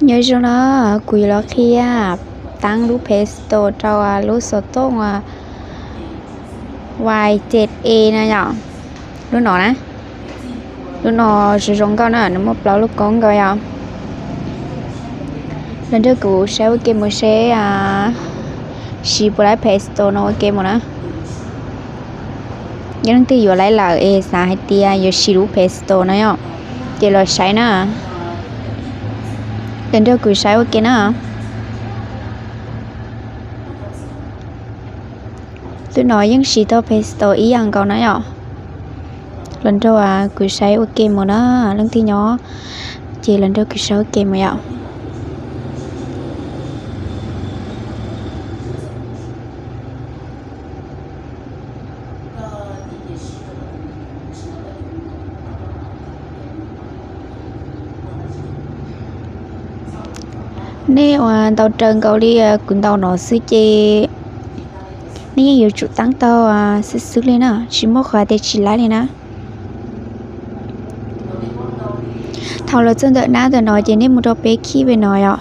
Nyob zoo na, kuv yuav los qhia taab lub Play Store rau lub xov tooj Y tet A no yom. Lub no na, lub no zoo zoo nkauj na, nws muaj plaub lub koob nkaus yom. Los nrog kuv saib ua ke mus seb siv puas laib Play Store no ua ke mus na. Yog leej twg yuav laib lawm es xav hais tias yuav siv lub Play Store no yom, ces los saib na. Los nrog kuv saib ua ke na. Tus no yeej siv tau Play Store ib yam nkaus na yom. Los nrog kuv saib ua ke mus na, leej twg nyob ces los nrog kuv saib ua ke mus yom. Nej ua ntaus raws nkaus li kuv ntaus no xwb ces nej yeej yuav tsum taab tau xwb xwb li na, tsis muaj qhov tias tsis laib li na. Thaum los txog ntawm nab ntawm no ces nej mus rau peb khij pem no yom,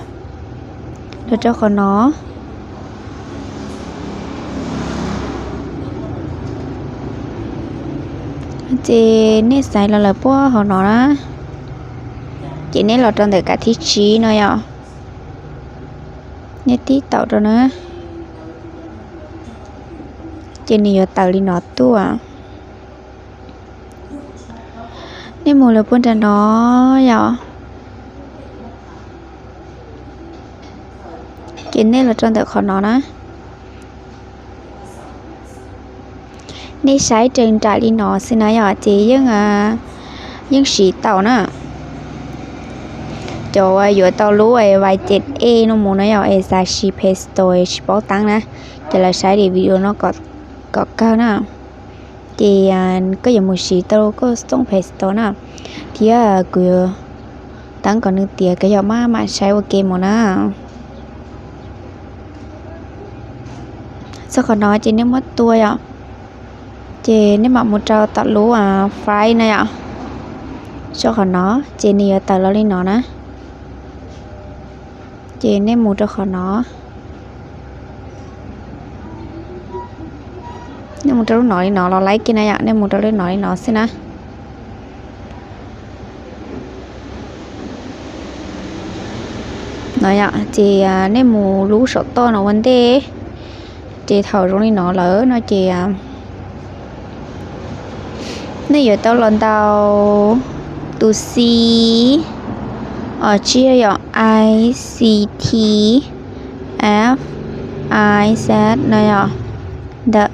los rau qhov no. Ces nej xaiv los lawm puag hauv no na, ces nej los rau ntawm kav thib tsib no yom. Nej tib taum rau na, ces nws yuav tawm li no tuaj. Nej mus lawm puag nram no yom, ces nej los rau ntawm qhov no na. Nej saib raws nraim li no xwb na yom, ces yeej, yeej siv tau na. Cov uas yuav tau lub Y tet A no mus na yom, es xav siv Play Store tsis paub taab na, ces los saib daim video no kom kawg na. Ces koj yuav mus siv tau koj xov tooj Play Store na, thiab kuv taab kom nws tiav koj yog maj mam saib ua ke mus na. Txog qhov no ces nej muab tua yom, ces nej mam mus rau tom lub Find na yom. Txog qhov no ces nws yuav tawm los li no na, ces nej mus rau qhov no. Nej mus rau lub no li no los laib kiag na yom, nej mus rau lub no li no xwb na. No yom, ces nej mus lub saum toj no ua ntej, ces thaum zoo li no lawm no ces nej yuav tau los ntaus tus C, tsis yog, I C T F I Z no yom, ntawm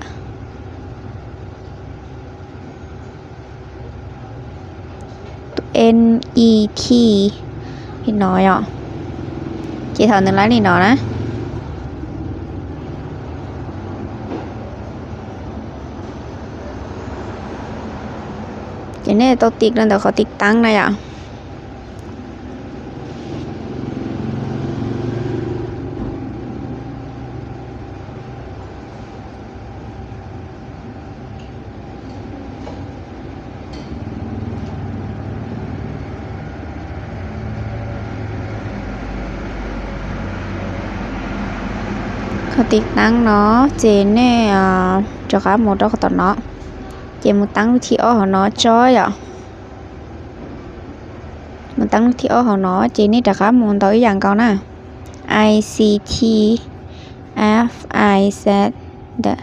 N E T li no yom. Ces thaum nws laib li no na, ces nej tau tiv rau ntawm qhov tiv taab na yom. Qhov tiv taab no ces nej rov qab mus rau qhov tom no, ces mus taab lub thib ob hauv no tso yom. Mus taab lub thib ob hauv no ces nej rov qab mus ntaus ib yam nkaus na, I C T F I Z ntawm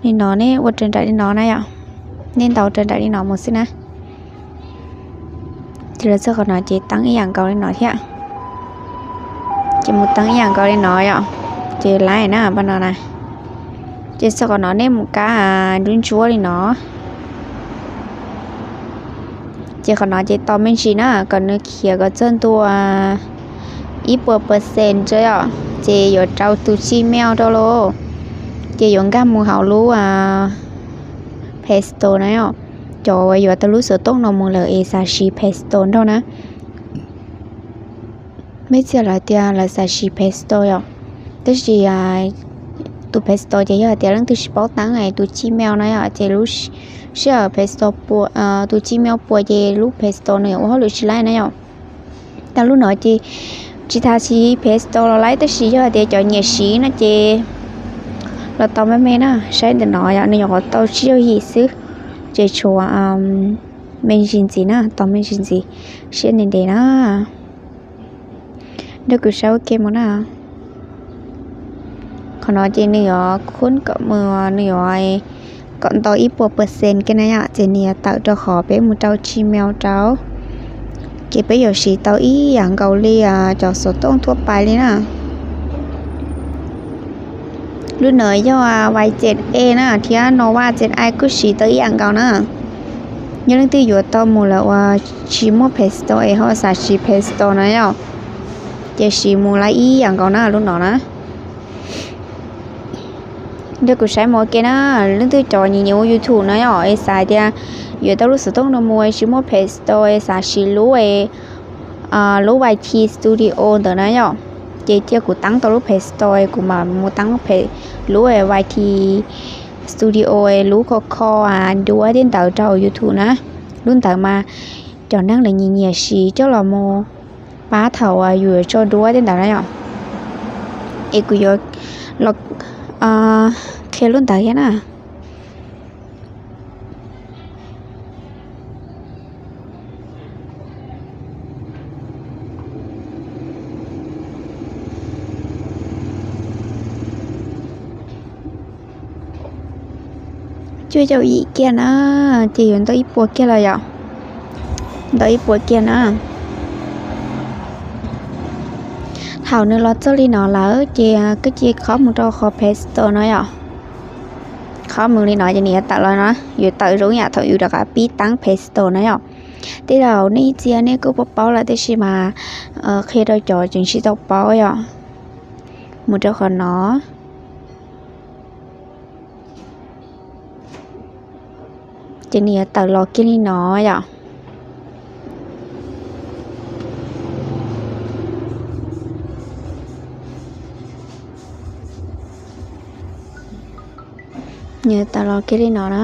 li no, nej ua raws nraim li no na yom. Nej ntaus raws nraim li no mus xwb na. Ces los txog qhov no ces taab ib yam nkaus li no thiab. Ces mus taab ib yam nkaus li no yom. Ces laib na, pab no na. Ces txog qhov no nej mus kab ntsuab ntsuab li no. Ces qhov no ces tos me ntsis na kom nws khiav kom txog ntua ib puas percent tso yom, ces yuav rau tus Gmail rau lauj. Ces yuav nkag mus hauv lub Play Store na yom. Cov uas yuav tau lub xov tooj no mus lawm es xav siv Play Store nrog na. Mej txiaj lawv tias lawv xav siv Play Store yom, tab sis tus Play Store ces yog hais tias leej twg tsis paub taab es tus Gmail na yom, ces lub sij hawm Play Store puas, tus Gmail puas ces lub Play Store nws yuav ua hauj lwm tsis laib na yom. Tau lub no ces tsis tas siv Play Store los lawm, tab sis yog hais tias cov nyiam siv no ces los tau me me na, saib ntawm no yom, nws nyuam qhuav tau tsib caug yim xwb, ces tshuav me ntsis ntxiv na, tau me ntsis ntxiv, siab ntev ntev na. Nrog kuv saib ua ke mus na. Qhov no ces nws yuav khub kom mus, nws yuav kom ntau ib puas percent kiag na yom, ces nws yuav tawm rau qhov peb mus rau Gmail rau, ces peb yuav siv tau ib yam nkaus li cov xov tooj thuab pais li na. Lub no yog Y Z A na thiab Nova Z I kuj siv tau ib yam nkaus na. Yog leej twg yuav tau mus lawm uas tsis muaj Play Store es ho xav siv Play Store na yom, ces siv mus lawm ib yam nkaus na lub no na. Nrog kuv saib mus ua ke na, leej twg cov nyiam nyiam ua YouTube na yom, es xav tias yuav tau lub xov tooj no mus es tsis muaj Play Store es xav siv lub, lub Y T Studio ntawd na yom, ces cia kuv taab tau lub Play Store es kuv mam mus taab lub Y T Studio es lub kho kho duab tej ntawd rau hauv YouTube na. Lub ntawd mas cov neeg lawv nyiam nyiam siv coj los mus pab thaum yus yuav tso duab tej ntawd na yom. Es kuv yuav los qhia lub ntawd thiab na. Cuaj caum yim kiag na, ces yuav ntau ib puas kiag los yom. Ntau ib puas kiag na. Thaum nws los txog li no lawm ces koj cia li khob mus rau qhov Play Store no yom. Khob mus li no ces nws yuav tawm los no, yuav tawm zoo yam thaum yus rov qab pib taab Play Store na yom. Tej zaum nej ib txhia nej kuj paub paub lawm tab sis mas qhia rau cov tseem tsis tau paub yom. Mus rau qhov no. Ces nws yuav tawm los kiag li no yom. Nws yuav tawm los kiag li no na.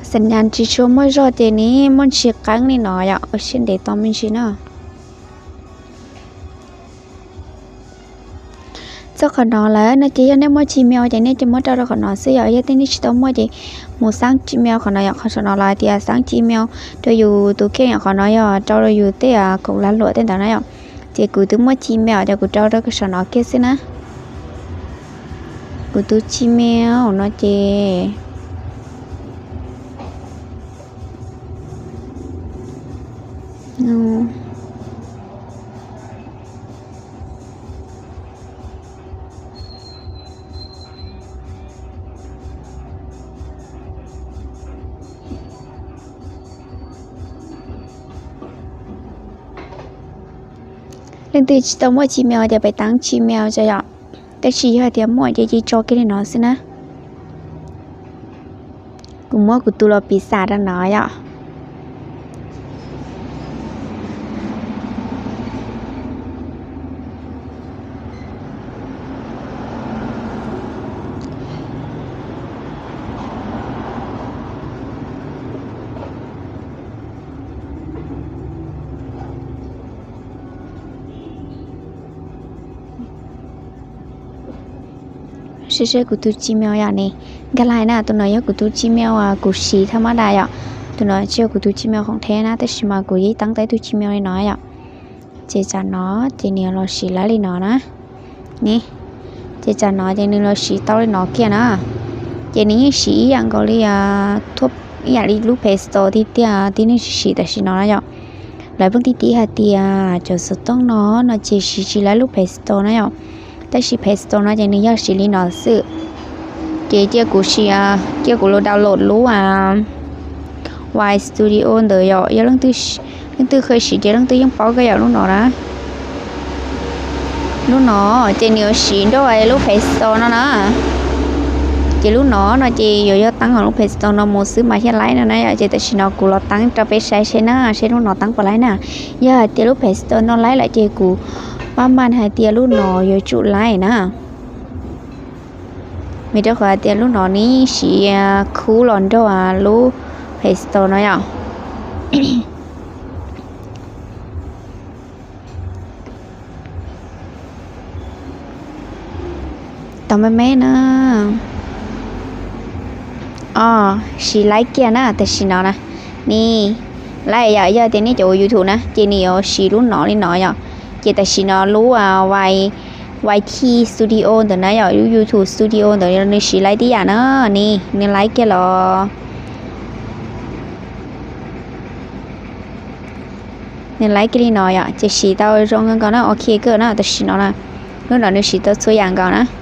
Xam nyas tsis tshua muaj zog ces nws muaj ntsis qeeb li no yom, ua siab ntev tos me ntsis na. Txog qhov no lawm no ces yog nej muaj Gmail ces nej cia li muab rau rau qhov no xwb yom, yog tias nej tsis tau muaj ces mus xaab Gmail qhov no yom, qhov saum no los hais tias xaab Gmail rau yus tus kheej yom, qhov no yog rau rau yus tej khoom lag luam tej ntawd na yom. Ces kuv twb muaj Gmail ces kuv rau rau saum no kiag xwb na. Kuv tus Gmail no ces Leej twg tsis tau muaj Gmail ces peb taab Gmail tso yom. Tab sis yog hais tias muaj ces cia li tso kiag li no xwb na. Kuv muab kuv tus los piv xam rau no yom. Saib saib kuv tus Gmail yom ne, nkag lais na, tus no yog kuv tus Gmail uas kuv siv thaj mab das yom. Tus no tsis yog kuv tus Gmail khoom theb na, tab sis mas kuv yeej taab tau ib tug Gmail li no yom. Ces tsam no ces nws los siv lawv li no na. Ne, ces tsam no ces nws los siv tau li no kiag na. Ces nws yeej siv ib yam nkaus li, ib yam li lub Play Store tiag tiag tib neeg siv tam sim no na yom. Lawv pheej tib tib hais tias cov xov tooj no no ces siv tsis lawv lub Play Store na yom. Tab sis Play Store no ces nws yog siv li no xwb. Ces cia kuv siv, cia kuv los download lub Y Studio ntawd yom, yog leej twg qhia siv ces leej twg yeej paub kawg yom lub no na. Lub no ces nws yuav siv nrog lub Play Store no na. Ces lub no no ces yuav yog taab hauv lub Play Store no mus xwb mas thiaj laib no na yom. Ces tam sim no kuv los taab rau peb saib seb na, seb lub no taab puas laib na. Yog hais tias lub Play Store no laib lawm ces kuv pab mas hais tias lub no yuav tsum laib na. Vim rau qhov tias lub no nws siv khub los nrog lub Play Store no yom. Tau me me na. Os, siv laib kiag na tam sim no na. Nws laib yom, yog tias nej cov ua YouTube na ces nws yuav siv lub no li no yom. Ces tam sim no lub Y T Studio ntawm na yom, lub YouTube Studio ntawd nws siv laib tib yam na. Nws, nws laib kiag los nws laib kiag li no yom, ces siv tau zoo nkaus na, ok kawg na tam sim no na. Lub no nws siv tau txhua yam nkaus na.